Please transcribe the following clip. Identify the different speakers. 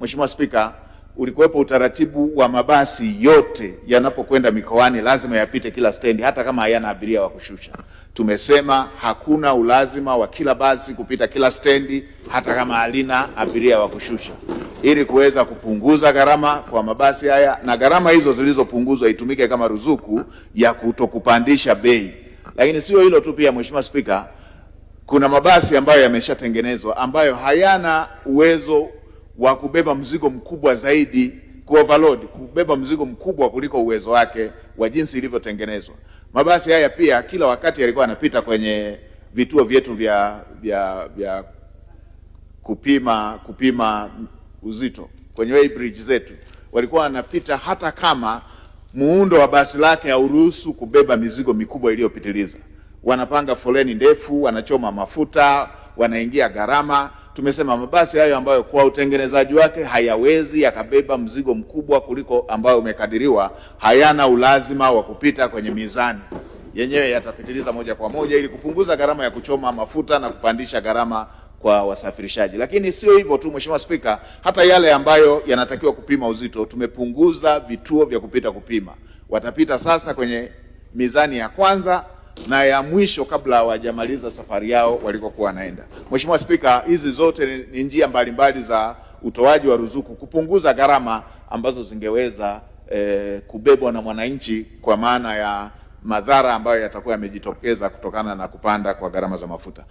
Speaker 1: Mheshimiwa Spika, ulikuwepo utaratibu wa mabasi yote yanapokwenda mikoani lazima yapite kila stendi, hata kama hayana abiria wa kushusha. Tumesema hakuna ulazima wa kila basi kupita kila stendi, hata kama halina abiria wa kushusha, ili kuweza kupunguza gharama kwa mabasi haya, na gharama hizo zilizopunguzwa itumike kama ruzuku ya kutokupandisha bei. Lakini sio hilo tu, pia Mheshimiwa Spika, kuna mabasi ambayo yameshatengenezwa ambayo hayana uwezo wa kubeba mzigo mkubwa zaidi, ku overload, kubeba mzigo mkubwa kuliko uwezo wake wa jinsi ilivyotengenezwa. Mabasi haya pia kila wakati yalikuwa yanapita kwenye vituo vyetu vya kupima uzito kwenye weighbridge zetu, walikuwa wanapita hata kama muundo wa basi lake hauruhusu kubeba mizigo mikubwa iliyopitiliza. Wanapanga foleni ndefu, wanachoma mafuta, wanaingia gharama. Tumesema mabasi hayo ambayo kwa utengenezaji wake hayawezi yakabeba mzigo mkubwa kuliko ambayo umekadiriwa, hayana ulazima wa kupita kwenye mizani yenyewe, yatapitiliza moja kwa moja ili kupunguza gharama ya kuchoma mafuta na kupandisha gharama kwa wasafirishaji. Lakini sio hivyo tu, Mheshimiwa Spika, hata yale ambayo yanatakiwa kupima uzito tumepunguza vituo vya kupita kupima. Watapita sasa kwenye mizani ya kwanza na ya mwisho kabla hawajamaliza safari yao walikokuwa wanaenda. Mheshimiwa Spika, hizi zote ni njia mbalimbali za utoaji wa ruzuku kupunguza gharama ambazo zingeweza kubebwa na mwananchi kwa maana ya madhara ambayo yatakuwa yamejitokeza kutokana na kupanda kwa gharama za mafuta.